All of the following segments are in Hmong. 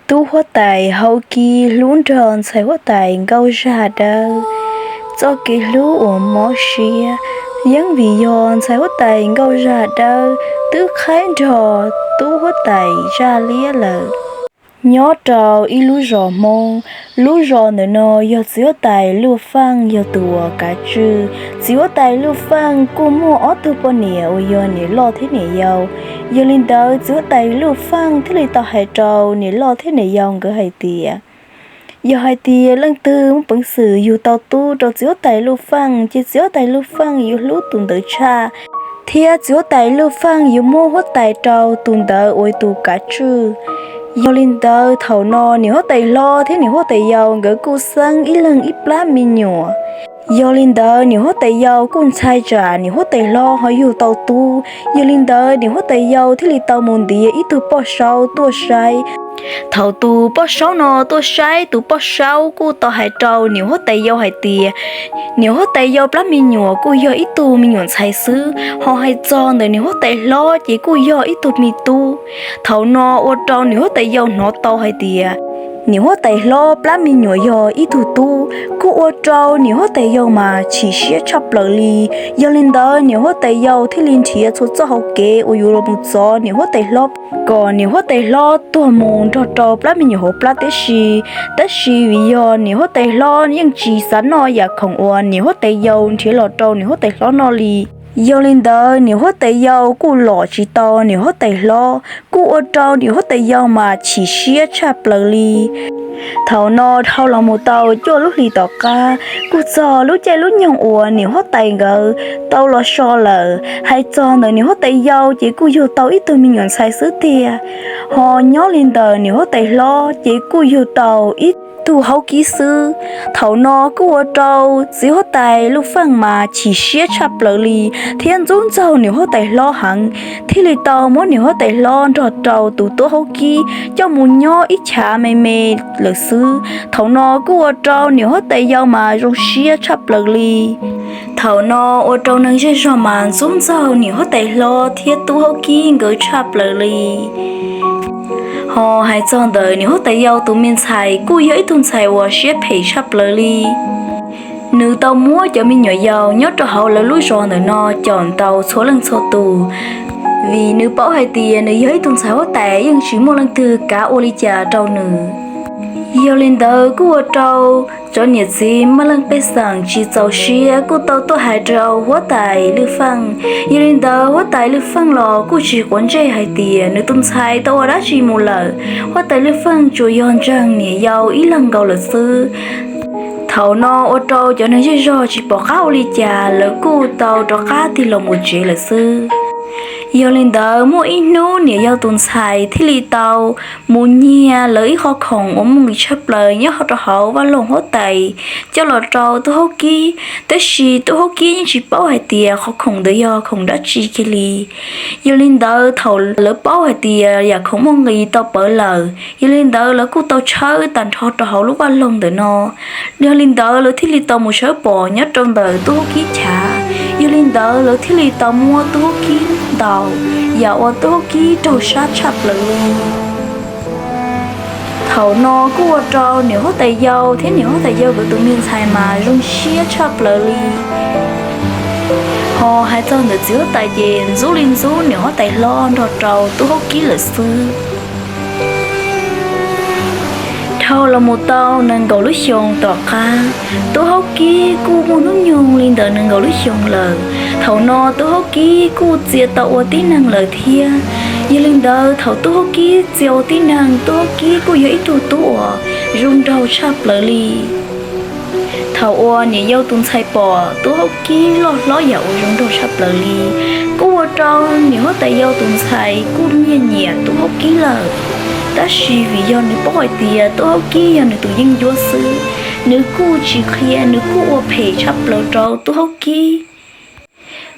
Tub huab tais Haub Kib hlub nrog ntxhais huab tais Nkauj Zaj Dawb txoj kev hlub uas mob siab, yeeb vim yog ntxhais huab tais Nkauj Zaj Dawb twb qhaib nrog tub huab tais Zaj Liab lawm. Nyob rau ib lub zos Hmoob, lub zos ntawm no yog txiv huab tais Luj Feej yog tus uas kav tswj. Txiv huab tais Luj Feej kuj muaj ob tug poj niam uas yog niam loj thiab niam yau. Yog li ntawd txiv huab tais Luj Feej thiaj li tau hais rau niam loj thiab niam yau nkawd hais tias, yog hais tias leej twg muaj peev xwm yug tau tub rau txiv huab tais Luj Feej ces txiv huab tais Luj Feej yuav hlub tus ntawd tshaj, thiab txiv huab tais Luj Feej yuav muab huab tais rau tus ntawd ua tus kav tswj. Yog li ntawd thaum no niam huab tais hlob thiab niam huab tais yau nkawd kuj xeeb ib leeg ib plab me nyuam. Yog li ntawd niam huab tais yau kuj ntshai tsam niam huab tais hlob ho yug tau tub. Yog li ntawd niam huab tais yau thiaj li tau mus ntiav ib tug poj saub tuaj saib. Thaum tus poj saub no tuaj saib, tus poj saub kuj tau hais rau niam huab tais yau hais tias, niam huab tais yau plab me nyuam kuj yog ib tug me nyuam ntxhais xwb, ho hais txog ntawm niam huab tais hlob ces kuj yog ib tug me tub. Thaum no ua rau niam huab tais yau hnov tau hais tias niam huab tais hlob plab me nyuam yog ib tug tub, kuj ua rau niam huab tais yau mas chim siab tshaj plaws li. Yog li ntawd niam huab tais yau thiaj li nrhiav txhua txoj hauv kev uas yuav los mus txov niam huab tais hlob kom niam huab tais hlob tuag mus nrog rau plab me nyuam hauv plab tib si. Tab sis vim yog niam huab tais hlob yeej tsis xav noj yam khoom uas niam huab tais yau nrhiav los rau niam huab tais hlob noj li. Yog li ntawd niam huab tais yau kuj lom tsis tau niam huab tais hlob, kuj ua rau niam huab tais yau mas chim siab tshaj plaws li. Thaum no dhau los mus tau cuaj lub hlis tom qab, kuj txog lub caij lub nyoog uas niam huab tais nkawd tau los so lawm. Hais txog ntawm niam huab tais yau ces kuj yug tau ib tug me nyuam ntxhais xwb tiag, ho nyob li ntawm niam huab tais hlob ces kuj yug tau ib tug haub kib xwb. Thaum no kuj ua rau txiv huab tais Luj Feej mas chim siab tshaj plaws li, thiab ntxub ntxaug niam huab tais hlob heev, thiaj li tau muab niam huab tais hlob nrog rau tus tub haub kib coj mus nyob ib chav me me lawm xwb. Thaum no kuj ua rau niam huab tais yau mas zoo siab tshaj plaws li. Thaum no ua rau neeg zej zog mas ntxub ntxaug niam huab tais hlob thiab tub haub kib nkawd tshaj plaws li. Ho hais txog ntawm niam huab tais yau tus me ntxhais kuj yog ib tug ntxhais uas siab phem tshaj plaws li. Nws tau muab cov me nyuam yaus nyob rau hauv lawv lub zos ntawm no caum ntaus txhua leej txhua tus, vim nws paub hais tias nws yog ib tug ntxhais huab tais yeej tsis muaj leej twg kav ua li cas rau nws. Yog li ntawd kuj ua rau cov niam txiv maj leej pej xeem tsis txaus siab kuj tau tuaj hais rau huab tais Lwj Feej. Yog li ntawd huab tais Lwj Feej los kuj tsis quav ntsej hais tias nws tus ntxhais tau ua dab tsi mus lawm, huab tais Lwj Feej tsuas yog ntseeg niam yau ib leeg nkaus lawm xwb. Thaum no ua rau cov neeg zej zog tsis pom qab ua li cas, lawv kuj tau rov qab tig los mus tsev lawm xwb. Yog li ntawd muaj ib hnub niam yau tus ntxhais thiaj li tau mus nyiag lawv ib qho khoom uas muaj nqis tshaj plaws nyob rau hauv vaj loog huab tais coj los rau tub haub kib. Tab sis tub haub kib yeej tsis paub hais tias qhov khoom ntawd yog khoom dab tsi kiag li. Yog li ntawd thaum lawv paub hais tias yam khoom muaj nqis tau pawv lawm, yog li ntawd lawv kuj tau tshawb tag nrho rau hauv lub vaj loog ntawm no. Yog li ntawd lawv thiaj li tau mus sawv pom nyob rau ntawm tub haub kib chav. Yog li ntawd lawv thiaj li tau muab tub haub kib ntaus, yam uas tub haub kib raug sab tshaj plaws li. Thaum no kuj ua rau niam huab tais yau thiab niam huab tais yau nkawd tus me ntxhais mas zoo siab tshaj plaws li. Ho hais txog ntawm txiv huab tais ces ntxub li ntxub niam huab tais hlob nrog rau tub haub kib lawm xwb. Dhau los mus tau nees nkaum lub xyoo tom qab, tub haub kib kuj muaj hnub nyoog li ntawm nees nkaum lub xyoo lawm. Thaum no tub haub kib kuj txia tau ua tib neeg lawm thiab. Yog li ntawd thaum tub haub kib txia ua tib neeg, tub haub kib kuj yog ib tug tub uas zoo nraug tshaj plaws li. Thaum uas niam yau tus ntxhais pom tub haub kib loj hlob yam uas zoo nraug tshaj plaws li, kuj ua rau niam huab tais yau tus ntxhais kuj nyiam nyiam tub haub kib lawm. Tab sis vim yog nws paub hais tias tub haub kib yog nws tus yeeb ncuab xwb, nws kuj tsis qhia, nws kuj ua phem tshaj plaws rau tub haub kib.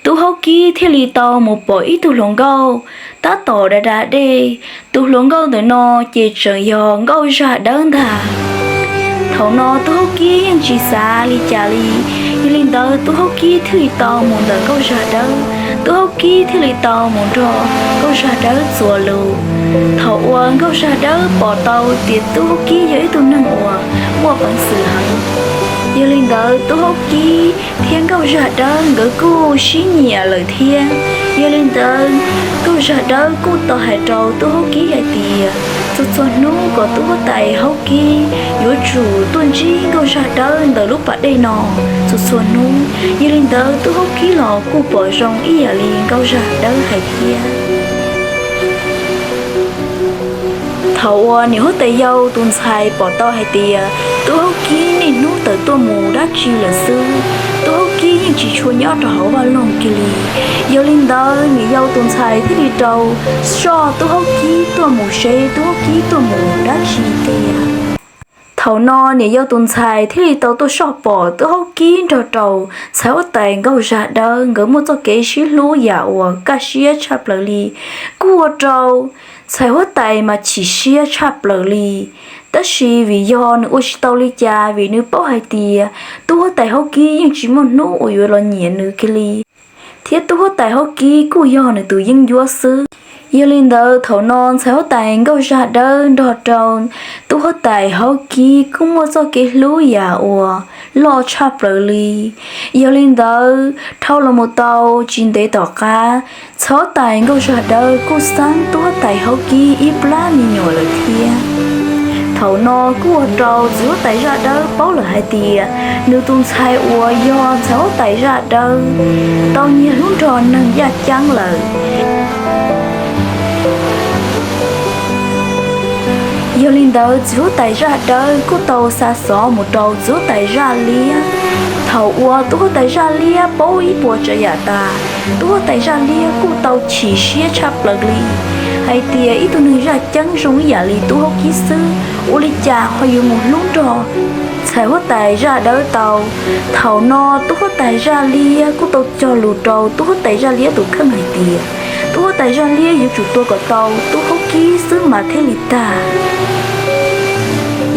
Tub haub kib thiaj li tau mus pom ib tug hluas nkauj tab tom da da dej. Tus hluas nkauj ntawm no ces tseem yog nkauj zaj dawb ntag. Thaum no tub haub kib yeej tsis xav li cas li. Yog li ntawd tub haub kib thiaj li tau mus ntawm nkauj zaj dawb, Tub Haub Kib thiaj li tau mus nrog Nkauj Zaj Dawb txuas lus. Thaum uas Nkauj Zaj Dawb pom tau tias Tub Haub Kib yog ib tug neeg uas muaj peev xwm heev, yog li ntawd Tub Haub Kib thiab Nkauj Zaj Dawb nkawd kuj sib nyiam lawm thiab. Yog li ntawd, Nkauj Zaj Dawb kuj tau hais rau Tub Haub Kib hais tias txhua txhua hnub kom Tub Huab Tais Haub Kib yuav tsum tuaj ntsib Nkauj Zaj Dawb ntawm lub pas dej no txhua txhua hnub. Yog li ntawd Tub Haub Kib los kuj pom zoo ib yam li Nkauj Zaj Dawb hais thiab. Thaum uas niam huab tais yau tus ntxhais pom tau hais tias Tub Haub Kib niaj hnub tawm tuaj mus dab tsi lawm xwb, Tub Haub Kib yeej tsis tshua nyob rau hauv vaj loog kiag li. Yog li ntawd niam yau tus ntxhais thiaj li rau soj Tub Haub Kib tuaj mus seb Tub Haub Kib tuaj mus dab tsi tiag. Thaum no niam yau tus ntxhais thiaj li tau tuaj soj pom Tub Haub Kib nrog rau ntxhais huab tais Nkauj Zaj Dawb nkawd muaj txoj kev sib hlub yam uas kaj siab tshaj plaws li, kuj ua rau ntxhais huab tais mas chim siab tshaj plaws li. Tab sis vim yog nws ua tsis tau li cas vim nws paub hais tias Tub Huab Tais Haub Kib yeej tsis muaj hnub uas yuav los nyiam nws kiag li, thiab Tub Huab Tais Haub Kib kuj yog nws tus yeeb ncuab xwb. Yog li ntawd thaum no ntxhais huab tais Nkauj Zaj Dawb nrog rau Tub Huab Tais Haub Kib kuj muaj txoj kev hlub yam uas loj tshaj plaws li. Yog li ntawd dhau los mus tau tsis ntev tom qab, ntxhais huab tais Nkauj Zaj Dawb kuj xeeb Tub Huab Tais Haub Kib ib plab me nyuam lawm thiab. Thaum no kuj ua rau txiv huab tais Zaj Dawb paub lawm hais tias nws tus ntxhais uas yog ntxhais huab tais Zaj Dawb tau nyiag hlub nrog neeg yaj ceeb lawm. Yog li ntawd txiv huab tais Zaj Dawb kuj tau xa xov mus rau txiv huab tais Zaj Liab. Thaum uas tub huab tais Zaj Liab paub ib puas tsav yam tas, tub huab tais Zaj Liab kuj tau chim siab tshaj plaws li hais tias ib tug neeg yaj ceeb zoo ib yam li Tub Haub Kib xwb ua li cas ho yuav mus hlub nrog ntxhais huab tais Zaj Dawb tau. Thaum no tub huab tais Zaj Liab kuj tau cog lus rau tub huab tais Zaj Liab tus kheej hais tias tub huab tais Zaj Liab yuav tsum tua kom tau Tub Haub Kib xwb mas thiaj li tag.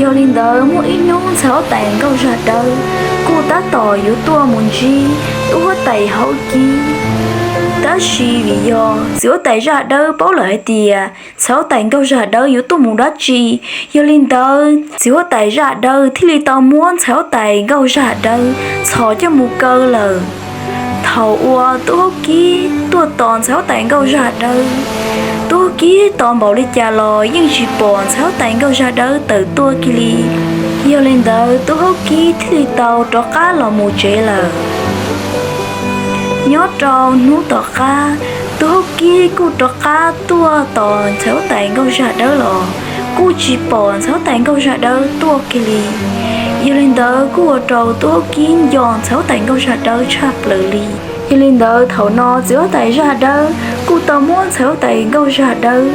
Yog li ntawd muaj ib hnub ntxhais huab tais Nkauj Zaj Dawb kuj tab tom yuav tuaj mus ntsib tub huab tais Haub Kib. Tab sis vim yog txiv huab tais Zaj Dawb paub lawm hais tias ntxhais huab tais Nkauj Zaj Dawb yuav tuaj mus dab tsi, yog li ntawd txiv huab tais Zaj Dawb thiaj li tau muab ntxhais huab tais Nkauj Zaj Dawb txhos coj mus kaw lawm. Thaum uas tub Haub Kib tuaj tos ntxhais huab tais Nkauj Zaj Dawb, tub Haub Kib tos npaum li cas los yeej tsis pom ntxhais huab tais Nkauj Zaj Dawb tawm tuaj kiag li. Yog li ntawd tub Haub Kib thiaj li tau rov qab los mus tsev lawm. Nyob rau hnub tom qab, tub Haub Kib kuj rov qab tuaj tos ntxhais huab tais Nkauj Zaj Dawb los kuj tsis pom ntxhais huab tais Nkauj Zaj Dawb tuaj kiag li. Yog li ntawd kuj ua rau tub Haub Kib nco ntxhais huab tais Nkauj Zaj Dawb tshaj plaws li. Yog li ntawd thaum no txiv huab tais Zaj Dawb kuj tau muab ntxhais huab tais Nkauj Zaj Dawb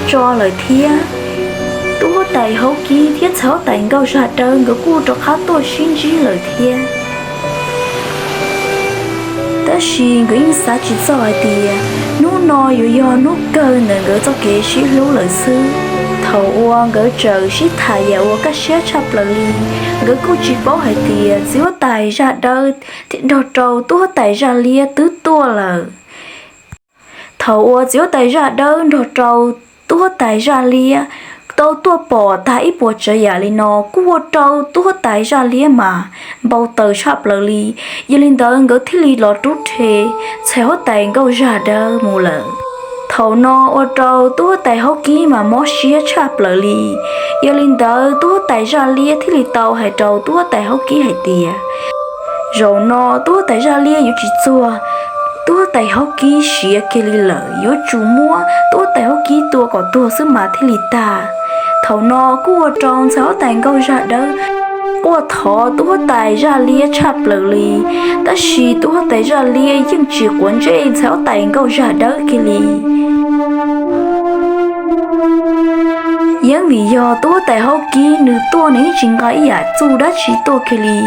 tso lawm thiab. Tub huab tais Haub Kib thiab ntxhais huab tais Nkauj Zaj Dawb nkawd kuj rov qab tuaj sib ntsib lawm thiab. Tab sis nkawd yeej xav tsis txog hais tias hnub no yuav yog hnub kawg ntawm nkawd txoj kev sib hlub lawm xwb. Thaum uas nkawd tseem sib tham yam uas kaj siab tshaj plaws li, nkawd kuj tsis paub hais tias txiv huab tais Zaj Dawb nrog rau tub huab tais Zaj Liab twb tuaj lawm. Thaum uas txiv huab tais Zaj Dawb nrog rau tub huab tais Zaj Liab tau tuaj pom tag ib puas tsav yam li no kuj ua rau tub huab tais Zaj Liab mas npau taws tshaj plaws li. Yog li ntawd nkawd thiaj li los rub rhe ntxhais huab tais Nkauj Zaj Dawb mus lawm. Thaum no ua rau tub huab tais Haub Kib mas mob siab tshaj plaws li. Yog li ntawd tub huab tais Zaj Liab thiaj li tau hais rau tub huab tais Haub Kib hais tias zaum no tub huab tais Zaj Liab yuav tsis txuag tub huab tais Haub Kib siav kiag li lawm, yuav tsum muab tub huab tais Haub Kib tua kom tuag xwb mas thiaj li tag. Thaum no kuj ua rau ntxhais huab tais Nkauj Zaj Dawb quaj thov tub huab tais Zaj Liab tshaj plaws li, tab sis tub huab tais Zaj Liab yeej tsis quav ntsej ntxhais huab tais Nkauj Zaj Dawb kiag li. Yeeb vim yog tub huab tais Haub Kib nws tuaj nws yeej tsis nqa ib yam txuj dab tsi tuaj kiag li.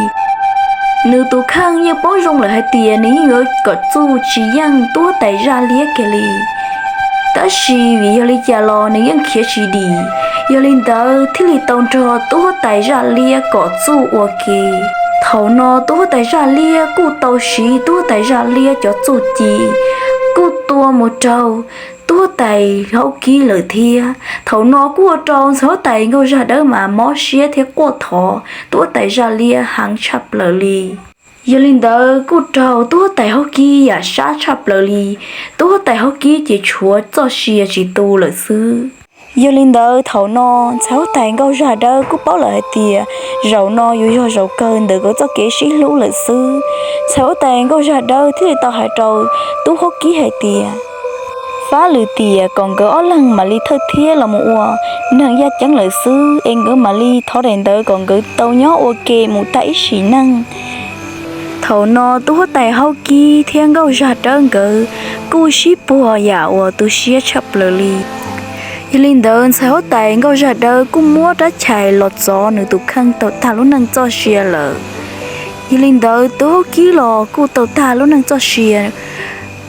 Nws tus kheej yeej paub zoo lawm hais tias nws yeej yuav kom txuj tsis yeej tub huab tais Zaj Liab kiag li. Tab sis vim yog li cas los nws yeej khiav tsis dim, yog li ntawd thiaj li tau nrog tub huab tais Zaj Liab kom txuj ua ke. Thaum no tub huab tais Zaj Liab kuj tau siv tub huab tais Zaj Liab cov txuj ci, tua mus raug tub huab tais Haub Kib lawm thiab. Thaum no kuj ua rau ntxhais huab tais Nkauj Zaj Dawb mas mob siab thiab quaj thov tub huab tais Zaj Liab heev tshaj plaws li. Yog li ntawd kuj raug tub huab tais Haub Kib yam sab tshaj plaws li. Tub huab tais Haub Kib ces tshuav txoj sia tsis tu lawm xwb. Yog li ntawd thaum no ntxhais huab tais Nkauj Zaj Dawb kuj paub lawm hais tias zaum no yuav yog zaum kawg ntawm nkawd txoj kev sib hlub lawm xwb. Ntxhais huab tais Nkauj Zaj Dawb thiaj li tau hais rau tub Haub Kib hais tias, fab lwm tiam kom nkawd ob leeg mam li thawj thiab los mus ua neeg yaj ceeb lawm xwb es nkawd mam li thov daim ntawd kom nkawd tau nyob ua ke mus tag ib sim neej. Thaum no tub huab tais Haub Kib thiab Nkauj Zaj Dawb nkawd kuj sib puag yam uas tu siab tshaj plaws li. Yog li ntawd ntxhais huab tais Nkauj Zaj Dawb kuj muab rab chais los txov nws tus kheej tau tag lub neej txoj sia lawm. Yog li ntawd tub Haub Kib los kuj tau tag lub neej txoj sia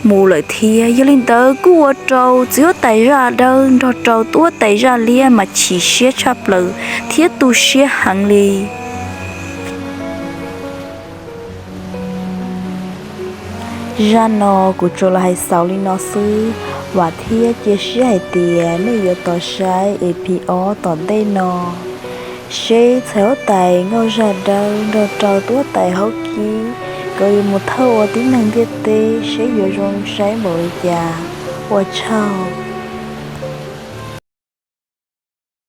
mus lawm thiab. Yog li ntawd kuj ua rau txiv huab tais Zaj Dawb nrog rau tub huab tais Zaj Liab mas chim siab tshaj plaws thiab tu siab heev li. Zaj no kuv tsuas los hais xaus li no xwb, vam thiab cia siab hais tias nej yuav tos saib E P ob tom ntej no, seb ntxhais huab tais Nkauj Zaj Dawb nrog rau tub huab tais Haub Kib nkawd yuav mus thawj ua tib neeg ntiaj teb seb yuav zoo saib npaum li cas. Ua tsaug.